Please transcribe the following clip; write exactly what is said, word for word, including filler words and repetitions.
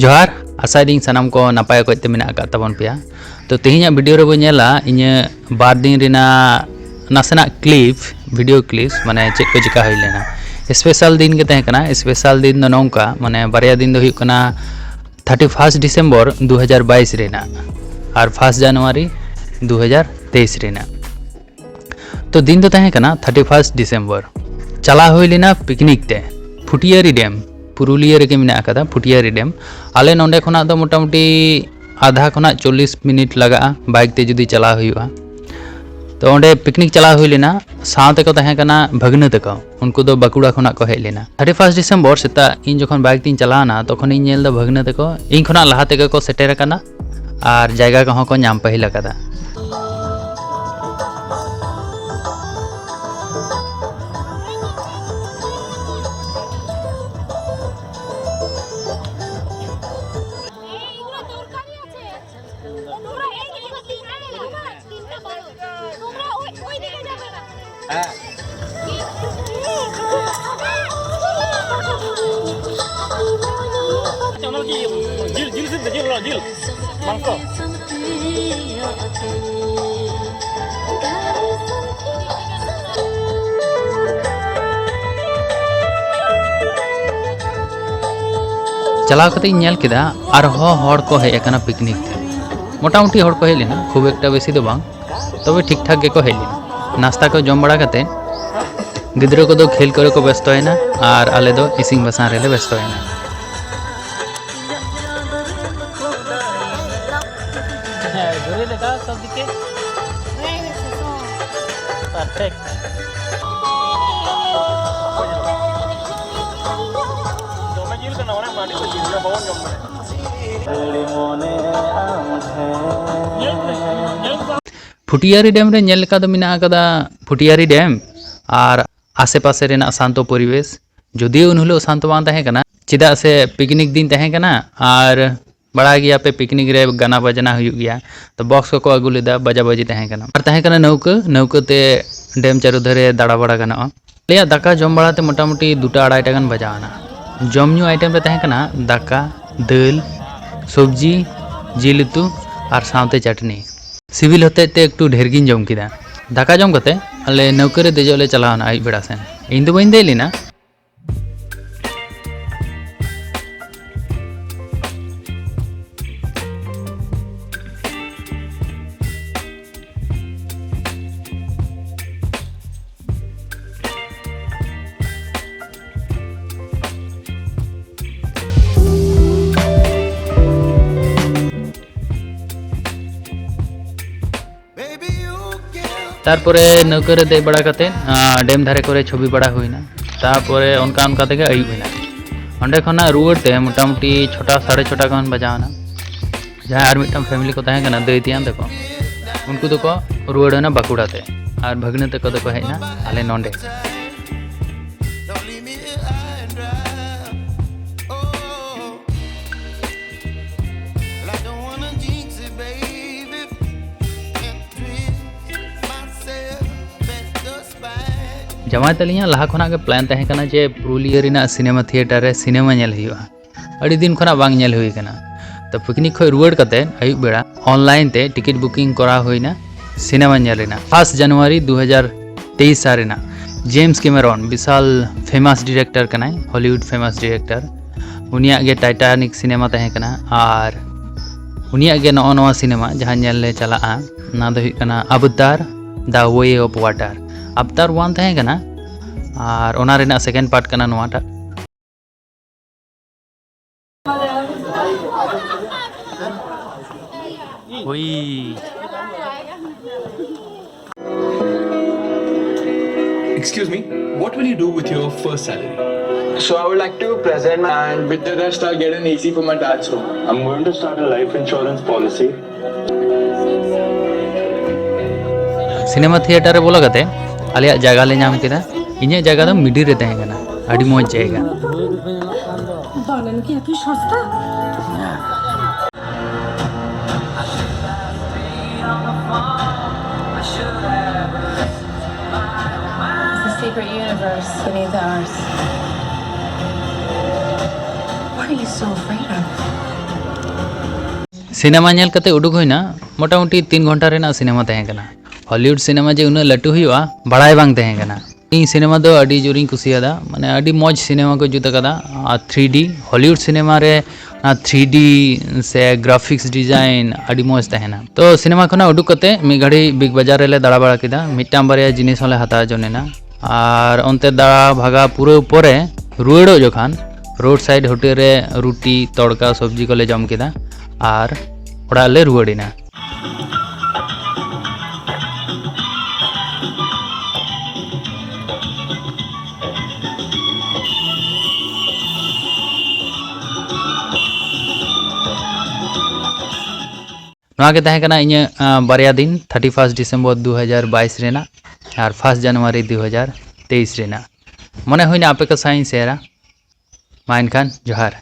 ᱡᱚᱦᱟᱨ, ᱟᱥᱟᱭᱮᱫᱟᱹᱧ ᱥᱟᱱᱟᱢ ᱠᱚ ᱱᱟᱯᱟᱭ ᱚᱠᱚᱡ ᱛᱮ ᱢᱮᱱᱟᱜ ᱟᱠᱟᱫ ᱛᱟᱵᱚᱱ ᱯᱮᱭᱟ᱾ ᱛᱚ, ᱛᱮᱦᱮᱧᱟᱜ ᱵᱷᱤᱰᱤᱭᱳ ᱨᱮᱵᱚ ᱧᱮᱞᱟ ᱤᱧᱟᱹᱜ ᱵᱟᱨ ᱫᱤᱱ ᱨᱮᱱᱟᱜ ᱱᱟᱥᱮᱱᱟᱜ ᱠᱞᱤᱯ, ᱵᱷᱤᱰᱤᱭᱳ ᱠᱞᱤᱯ, ᱢᱟᱱᱮ ᱪᱮᱫ ᱠᱚ ᱪᱮᱠᱟ ᱦᱩᱭ ᱞᱮᱱᱟ᱾ ᱥᱯᱮᱥᱟᱞ ᱫᱤᱱ ᱜᱮ ᱛᱟᱦᱮᱸ ᱠᱟᱱᱟ᱾ ᱥᱯᱮᱥᱟᱞ ᱫᱤᱱ ᱫᱚ ᱱᱚᱝᱠᱟ, ᱢᱟᱱᱮ ᱵᱟᱨᱭᱟ ᱫᱤᱱ ᱫᱚ ᱦᱩᱭᱩᱜ ᱠᱟᱱᱟ ᱛᱷᱟᱨᱴᱤ ᱯᱷᱟᱥᱴ ᱰᱤᱥᱮᱢᱵᱚᱨ ᱫᱩ ᱦᱟᱡᱟᱨ ᱵᱟᱭᱤᱥ ᱨᱮᱱᱟᱜ ᱟᱨ ᱯᱷᱟᱥᱴ ᱡᱟᱱᱩᱣᱟᱨᱤ ᱫᱩ ᱦᱟᱡᱟᱨ ᱛᱮᱭᱤᱥ ᱨᱮᱱᱟᱜ᱾ ᱛᱚ, ᱫᱤᱱ ᱫᱚ ᱛᱟᱦᱮᱸ ᱠᱟᱱᱟ ᱛᱷᱟᱨᱴᱤ ᱯᱷᱟᱥᱴ ᱰᱤᱥᱮᱢᱵᱚᱨ᱾ ᱪᱟᱞᱟᱣ ᱦᱩᱭ ᱞᱮᱱᱟ ᱯᱤᱠᱱᱤᱠ ᱛᱮ ᱯᱷᱩᱴᱤᱭᱟᱹᱨᱤ ᱰᱮᱢ, ᱯᱩᱨᱩᱞᱤᱭᱟᱹ ᱨᱮᱜᱮ ᱢᱮᱱᱟᱜ ᱟᱠᱟᱫᱟ ᱯᱷᱩᱴᱤᱭᱟᱹᱨᱤ ᱰᱮᱢ᱾ ᱟᱞᱮ ᱱᱚᱸᱰᱮ ᱠᱷᱚᱱᱟᱜ ᱫᱚ ᱢᱚᱴᱟᱢᱩᱴᱤ ᱟᱫᱷᱟ ᱠᱷᱚᱱᱟᱜ ᱪᱚᱞᱞᱤᱥ ᱢᱤᱱᱤᱴ ᱞᱟᱜᱟᱜᱼᱟ ᱵᱟᱭᱤᱠ ᱛᱮ ᱡᱩᱫᱤ ᱪᱟᱞᱟᱣ ᱦᱩᱭᱩᱜᱼᱟ᱾ ᱛᱚ, ᱚᱸᱰᱮ ᱯᱤᱠᱱᱤᱠ ᱪᱟᱞᱟᱣ ᱦᱩᱭ ᱞᱮᱱᱟ, ᱥᱟᱶ ᱛᱮᱠᱚ ᱛᱟᱦᱮᱸ ᱠᱟᱱᱟ ᱵᱷᱟᱹᱜᱽᱱᱟᱹ ᱛᱟᱠᱚ, ᱩᱱᱠᱩ ᱫᱚ ᱵᱟᱸᱠᱩᱲᱟ ᱠᱷᱚᱱᱟᱜ ᱠᱚ ᱦᱮᱡ ᱞᱮᱱᱟ᱾ ᱛᱷᱟᱨᱴᱤ ᱯᱷᱟᱥᱴ ᱰᱤᱥᱮᱢᱵᱚᱨ ᱥᱮᱛᱟᱜ ᱤᱧ ᱡᱚᱠᱷᱚᱱ ᱵᱟᱭᱤᱠ ᱛᱤᱧ ᱪᱟᱞᱟᱣᱱᱟ, ᱛᱚᱠᱷᱚᱱᱤᱧ ᱧᱮᱞ ᱮᱫᱟ ᱵᱷᱟᱹᱜᱽᱱᱟᱹ ᱛᱟᱠᱚ ᱤᱧ ᱠᱷᱚᱱᱟᱜ ᱞᱟᱦᱟ ᱛᱮᱜᱮ ᱠᱚ ᱥᱮᱴᱮᱨ ᱟᱠᱟᱱᱟ ᱟᱨ ᱡᱟᱭᱜᱟ ᱠᱚᱦᱚᱸ ᱠᱚ ᱧᱟᱢ ᱯᱟᱹᱦᱤᱞ ᱟᱠᱟᱫᱟ᱾ ᱟᱪᱪᱷᱟ, ᱚᱱᱟ ᱫᱚ ᱪᱮᱫ? ᱡᱤᱞ, ᱡᱤᱞ ᱥᱤᱫ ᱫᱚ, ᱡᱤᱞ, ᱡᱤᱞ, ᱢᱟᱝᱥᱚ᱾ ᱪᱟᱞᱟᱣ ᱠᱟᱛᱮ ᱤᱧ ᱧᱮᱞ ᱠᱮᱫᱟ ᱟᱨᱦᱚᱸ ᱦᱚᱲ ᱠᱚ ᱦᱮᱡ ᱟᱠᱟᱱᱟ ᱯᱤᱠᱱᱤᱠ ᱛᱮ᱾ ᱢᱚᱴᱟᱢᱩᱴᱤ ᱦᱚᱲ ᱠᱚ ᱦᱮᱡ ᱞᱮᱱᱟ, ᱠᱷᱩᱵ ᱮᱠᱴᱟ ᱵᱮᱥᱤ ᱫᱚ ᱵᱟᱝ, ᱛᱚᱵᱮ ᱴᱷᱤᱠ ᱴᱷᱟᱠ ᱜᱮᱠᱚ ᱦᱮᱡ ᱞᱮᱱᱟ᱾ ᱱᱟᱥᱛᱟ ᱠᱚ ᱡᱚᱢ ᱵᱟᱲᱟ ᱠᱟᱛᱮ ᱜᱤᱫᱽᱨᱟᱹ ᱠᱚᱫᱚ ᱠᱷᱮᱞ ᱠᱚᱨᱮ ᱠᱚ ᱵᱮᱥᱛᱚᱭᱮᱱᱟ ᱟᱨ ᱟᱞᱮ ᱫᱚ ᱤᱥᱤᱱ ᱵᱟᱥᱟᱝ ᱨᱮᱞᱮ ᱵᱮᱥᱛᱚᱭᱮᱱᱟ᱾ ᱦᱮᱸ, ᱜᱷᱩᱨᱮ ᱞᱮᱠᱟ ᱥᱚᱵ ᱫᱤᱠᱮ᱾ ᱯᱟᱨᱯᱷᱮᱠᱴ᱾ ᱫᱚᱢᱮ ᱡᱤᱞ ᱠᱟᱱᱟ, ᱚᱱᱟ ᱢᱟᱹᱰᱤ ᱠᱚ ᱡᱤᱞ ᱫᱚ ᱵᱟᱵᱚᱱ ᱡᱚᱢ ᱫᱟᱲᱮᱭᱟᱜᱼᱟ᱾ ᱯᱷᱩᱴᱤᱭᱟᱨᱤ ᱰᱮᱢ ᱨᱮ ᱧᱮᱞ ᱞᱮᱠᱟ ᱫᱚ ᱢᱮᱱᱟᱜ ᱟᱠᱟᱫᱟ ᱯᱷᱩᱴᱤᱭᱟᱨᱤ ᱰᱮᱢ ᱟᱨ ᱟᱥᱮᱯᱟᱥᱮ ᱨᱮᱱᱟᱜ ᱥᱟᱱᱛᱚ ᱯᱚᱨᱤᱵᱮᱥ᱾ ᱡᱩᱫᱤᱭᱳ ᱩᱱ ᱦᱤᱞᱳᱜ ᱥᱟᱱᱛᱚ ᱵᱟᱝ ᱛᱟᱦᱮᱸ ᱠᱟᱱᱟ, ᱪᱮᱫᱟᱜ ᱥᱮ ᱯᱤᱠᱱᱤᱠ ᱫᱤᱱ ᱛᱟᱦᱮᱸ ᱠᱟᱱᱟ ᱟᱨ ᱵᱟᱲᱟᱭ ᱜᱮᱭᱟ ᱯᱮ ᱯᱤᱠᱱᱤᱠ ᱨᱮ ᱜᱟᱱᱟ ᱵᱟᱡᱟᱱᱟ ᱦᱩᱭᱩᱜ ᱜᱮᱭᱟ, ᱛᱚ ᱵᱚᱠᱥ ᱠᱚᱠᱚ ᱟᱹᱜᱩ ᱞᱮᱫᱟ, ᱵᱟᱡᱟ ᱵᱟᱡᱤ ᱛᱟᱦᱮᱸ ᱠᱟᱱᱟ᱾ ᱟᱨ ᱛᱟᱦᱮᱸ ᱠᱟᱱᱟ ᱱᱟᱹᱣᱠᱟᱹ, ᱱᱟᱹᱣᱠᱟᱹ ᱛᱮ ᱰᱮᱢ ᱪᱟᱹᱨᱩ ᱫᱷᱟᱨᱮ ᱫᱟᱬᱟ ᱵᱟᱲᱟ ᱜᱟᱱᱚᱜᱼᱟ᱾ ᱟᱞᱮᱭᱟᱜ ᱫᱟᱠᱟ ᱡᱚᱢ ᱵᱟᱲᱟ ᱛᱮ ᱢᱚᱴᱟᱢᱩᱴᱤ ᱫᱩᱴᱟ ᱟᱲᱟᱭᱴᱟ ᱜᱟᱱ ᱵᱟᱡᱟᱣ ᱮᱱᱟ᱾ ᱡᱚᱢ ᱧᱩ ᱟᱭᱴᱮᱢ ᱨᱮ ᱛᱟᱦᱮᱸ ᱠᱟᱱᱟ ᱫᱟᱠᱟ, ᱫᱟᱹᱞ, ᱥᱚᱵᱽᱡᱤ, ᱡᱤᱞ ᱩᱛᱩ ᱟᱨ ᱥᱟᱶᱛᱮ ᱪᱟᱴᱱᱤ᱾ ᱥᱤᱵᱤᱞ ᱦᱚᱛᱮᱡ ᱛᱮ ᱮᱠᱴᱩ ᱰᱷᱮᱨ ᱜᱤᱧ ᱡᱚᱢ ᱠᱮᱫᱟ᱾ ᱫᱟᱠᱟ ᱡᱚᱢ ᱠᱟᱛᱮ ᱟᱞᱮ ᱱᱟᱹᱣᱠᱟᱹ ᱨᱮ ᱫᱮᱡᱚᱜ ᱞᱮ ᱪᱟᱞᱟᱣᱱᱟ ᱟᱹᱭᱩᱵ ᱵᱮᱲᱟ ᱥᱮᱱ᱾ ᱤᱧ ᱫᱚ ᱵᱟᱹᱧ ᱫᱮᱡ ᱞᱮᱱᱟ᱾ ᱛᱟᱨᱯᱚᱨᱮ ᱱᱟᱹᱣᱠᱟᱹ ᱨᱮ ᱫᱮᱡ ᱵᱟᱲᱟ ᱠᱟᱛᱮ, ᱟᱸ, ᱰᱮᱢ ᱫᱷᱟᱨᱮ ᱠᱚᱨᱮ ᱪᱷᱚᱵᱤ ᱵᱟᱲᱟ ᱦᱩᱭᱱᱟ᱾ ᱛᱟᱨᱯᱚᱨᱮ ᱚᱱᱠᱟ ᱚᱱᱠᱟ ᱛᱮᱜᱮ ᱟᱹᱭᱩᱵ ᱮᱱᱟ᱾ ᱚᱸᱰᱮ ᱠᱷᱚᱱᱟᱜ ᱨᱩᱣᱟᱹᱲ ᱛᱮ ᱢᱚᱴᱟᱢᱩᱴᱤ ᱪᱷᱚᱴᱟ, ᱥᱟᱲᱮ ᱪᱷᱚᱴᱟ ᱜᱟᱱ ᱵᱟᱡᱟᱣ ᱮᱱᱟ᱾ ᱡᱟᱦᱟᱸᱭ ᱟᱨ ᱢᱤᱫᱴᱟᱝ ᱯᱷᱮᱢᱤᱞᱤ ᱠᱚ ᱛᱟᱦᱮᱸ ᱠᱟᱱᱟ, ᱫᱟᱹᱭ ᱛᱮᱭᱟᱝ ᱛᱟᱠᱚ, ᱩᱱᱠᱩ ᱫᱚᱠᱚ ᱨᱩᱣᱟᱹᱲ ᱮᱱᱟ ᱵᱟᱸᱠᱩᱲᱟ ᱛᱮ, ᱟᱨ ᱵᱷᱟᱹᱜᱽᱱᱟᱹ ᱛᱟᱠᱚ ᱫᱚᱠᱚ ᱦᱮᱡ ᱮᱱᱟ ᱟᱞᱮ ᱱᱚᱸᱰᱮ᱾ ᱡᱟᱶᱟᱭ ᱛᱟᱹᱞᱤᱧᱟᱜ ᱞᱟᱦᱟ ᱠᱷᱚᱱᱟᱜ ᱜᱮ ᱯᱞᱮᱱ ᱛᱟᱦᱮᱸ ᱠᱟᱱᱟ ᱡᱮ ᱯᱩᱨᱩᱞᱤᱭᱟᱹ ᱨᱮᱱᱟᱜ ᱥᱤᱱᱮᱢᱟ ᱛᱷᱤᱭᱮᱴᱟᱨ ᱨᱮ ᱥᱤᱱᱮᱢᱟ ᱧᱮᱞ ᱦᱩᱭᱩᱜᱼᱟ᱾ ᱟᱹᱰᱤ ᱫᱤᱱ ᱠᱷᱚᱱᱟᱜ ᱵᱟᱝ ᱧᱮᱞ ᱦᱩᱭ ᱠᱟᱱᱟ᱾ ᱛᱚ, ᱯᱤᱠᱱᱤᱠ ᱠᱷᱚᱱ ᱨᱩᱣᱟᱹᱲ ᱠᱟᱛᱮ ᱟᱹᱭᱩᱵ ᱵᱮᱲᱟ ᱚᱱᱞᱟᱭᱤᱱ ᱛᱮ ᱴᱤᱠᱤᱴ ᱵᱩᱠᱤᱝ ᱠᱚᱨᱟᱣ ᱦᱩᱭᱱᱟ ᱥᱤᱱᱮᱢᱟ ᱧᱮᱞ ᱨᱮᱱᱟᱜ᱾ ᱯᱷᱟᱥᱴ ᱡᱟᱱᱩᱣᱟᱨᱤ ᱫᱩ ᱦᱟᱡᱟᱨ ᱛᱮᱭᱤᱥ ᱥᱟᱞ ᱨᱮᱱᱟᱜ᱾ ᱡᱮᱢᱥ ᱠᱮᱢᱮᱨᱚᱱ ᱵᱤᱥᱟᱞ ᱯᱷᱮᱢᱟᱥ ᱰᱤᱨᱮᱠᱴᱚᱨ ᱠᱟᱱᱟᱭ, ᱦᱚᱞᱤᱣᱩᱰ ᱯᱷᱮᱢᱟᱥ ᱰᱤᱨᱮᱠᱴᱚᱨ᱾ ᱩᱱᱤᱭᱟᱜ ᱜᱮ ᱴᱟᱭᱴᱟᱱᱤᱠ ᱥᱤᱱᱮᱢᱟ ᱛᱟᱦᱮᱸ ᱠᱟᱱᱟ, ᱟᱨ ᱩᱱᱤᱭᱟᱜ ᱜᱮ ᱱᱚᱜᱼᱚ ᱱᱚᱣᱟ ᱥᱤᱱᱮᱢᱟ ᱡᱟᱦᱟᱸ ᱧᱮᱞ ᱞᱮ ᱪᱟᱞᱟᱜᱼᱟ, ᱚᱱᱟ ᱫᱚ ᱦᱩᱭᱩᱜ ᱠᱟᱱᱟ Avatar, The Way of Water᱾ Avatar one ᱛᱟᱦᱮᱸ ᱠᱟᱱᱟ, ᱟᱨ ᱚᱱᱟ ᱨᱮᱱᱟᱜ ᱥᱮᱠᱮᱱᱰ ᱯᱟᱨᱴ ᱠᱟᱱᱟ ᱱᱚᱣᱟᱴᱟᱜ᱾ ᱦᱩᱭ᱾ Excuse me, what will you do with your first salary? So I would like to present my, and with the rest I'll get an A C for my dad's room. I'm going to start a life insurance policy. Cinema theatre ᱨᱮ ᱵᱚᱞᱚ ᱠᱟᱛᱮ ᱟᱞᱮᱭᱟᱜ ᱡᱟᱭᱜᱟ ᱞᱮ ᱧᱟᱢ ᱠᱮᱫᱟ᱾ ᱤᱧᱟᱹᱜ ᱡᱟᱭᱜᱟ ᱫᱚ ᱢᱤᱰᱤᱞ ᱨᱮ ᱛᱟᱦᱮᱸ ᱠᱟᱱᱟ᱾ ᱟᱹᱰᱤ ᱢᱚᱡᱽ ᱡᱟᱭᱜᱟ᱾ It's a secret universe beneath ours. What are you So afraid of? Cinema ᱧᱮᱞ ᱠᱟᱛᱮ ᱩᱰᱩᱠ ᱦᱩᱭᱱᱟ, ᱢᱚᱴᱟᱢᱩᱴᱤ ᱛᱤᱱ ᱜᱷᱚᱱᱴᱟ ᱨᱮᱱᱟᱜ ᱥᱤᱱᱮᱢᱟ ᱛᱟᱦᱮᱸ ᱠᱟᱱᱟ᱾ ᱦᱚᱞᱤᱣᱩᱰ ᱥᱤᱱᱮᱢᱟ ᱡᱮ ᱩᱱᱟᱹᱜ ᱞᱟᱹᱴᱩ ᱦᱩᱭᱩᱜᱼᱟ, ᱵᱟᱲᱟᱭ ᱵᱟᱝ ᱛᱟᱦᱮᱸ ᱠᱟᱱᱟ᱾ ᱤᱧ ᱥᱤᱱᱮᱢᱟ ᱫᱚ ᱟᱹᱰᱤ ᱡᱳᱨᱤᱧ ᱠᱩᱥᱤᱭᱟᱫᱟ, ᱢᱟᱱᱮ ᱟᱹᱰᱤ ᱢᱚᱡᱽ ᱥᱤᱱᱮᱢᱟ ᱠᱚ ᱡᱩᱛ ᱟᱠᱟᱫᱟ᱾ ᱟᱨ ᱛᱷᱨᱤ ᱰᱤ, ᱦᱚᱞᱤᱣᱩᱰ ᱥᱤᱱᱮᱢᱟ ᱨᱮ ᱚᱱᱟ ᱛᱷᱨᱤ ᱰᱤ ᱥᱮ ᱜᱨᱟᱯᱷᱤᱠᱥ ᱰᱤᱡᱟᱭᱤᱱ ᱟᱹᱰᱤ ᱢᱚᱡᱽ ᱛᱟᱦᱮᱱᱟ᱾ ᱛᱚ ᱥᱤᱱᱮᱢᱟ ᱠᱷᱚᱱᱟᱜ ᱩᱰᱩᱠ ᱠᱟᱛᱮ ᱢᱤᱫ ᱜᱷᱟᱹᱲᱤ ᱵᱤᱜᱽ ᱵᱟᱡᱟᱨ ᱨᱮᱞᱮ ᱫᱟᱬᱟ ᱵᱟᱲᱟ ᱠᱮᱫᱟ, ᱢᱤᱫᱴᱟᱝ ᱵᱟᱨᱭᱟ ᱡᱤᱱᱤᱥ ᱦᱚᱸᱞᱮ ᱦᱟᱛᱟᱣ ᱡᱚᱱ ᱮᱱᱟ᱾ ᱟᱨ ᱚᱱᱛᱮ ᱫᱟᱬᱟ ᱵᱷᱟᱜᱟ ᱯᱩᱨᱟᱹᱣ ᱯᱚᱨᱮ ᱨᱩᱣᱟᱹᱲᱚᱜ ᱡᱚᱠᱷᱟᱱ ᱨᱳᱰ ᱥᱟᱭᱤᱰ ᱦᱳᱴᱮᱞ ᱨᱮ ᱨᱩᱴᱤ, ᱛᱚᱲᱠᱟ, ᱥᱚᱵᱽᱡᱤ ᱠᱚᱞᱮ ᱡᱚᱢ ᱠᱮᱫᱟ ᱟᱨ ᱚᱲᱟᱜ ᱞᱮ ᱨᱩᱣᱟᱹᱲ ᱮᱱᱟ᱾ ᱱᱚᱣᱟ ᱜᱮ ᱛᱟᱦᱮᱸ ᱠᱟᱱᱟ ᱤᱧᱟᱹᱜ, ᱟᱸ, ᱵᱟᱨᱭᱟ ᱫᱤᱱ, ᱛᱷᱟᱨᱴᱤ ᱯᱷᱟᱥᱴ ᱰᱤᱥᱮᱢᱵᱚᱨ ᱫᱩ ᱦᱟᱡᱟᱨ ᱵᱟᱭᱤᱥ ᱨᱮᱱᱟᱜ ᱟᱨ ᱯᱷᱟᱥᱴ ᱡᱟᱱᱩᱣᱟᱨᱤ ᱫᱩ ᱦᱟᱡᱟᱨ ᱛᱮᱭᱤᱥ ᱨᱮᱱᱟᱜ᱾ ᱢᱚᱱᱮ ᱦᱩᱭᱱᱟ ᱟᱯᱮ ᱠᱚ ᱥᱟᱶ ᱤᱧ ᱥᱮᱭᱟᱨᱟ᱾ ᱢᱟ ᱮᱱᱠᱷᱟᱱ ᱡᱚᱦᱟᱨ᱾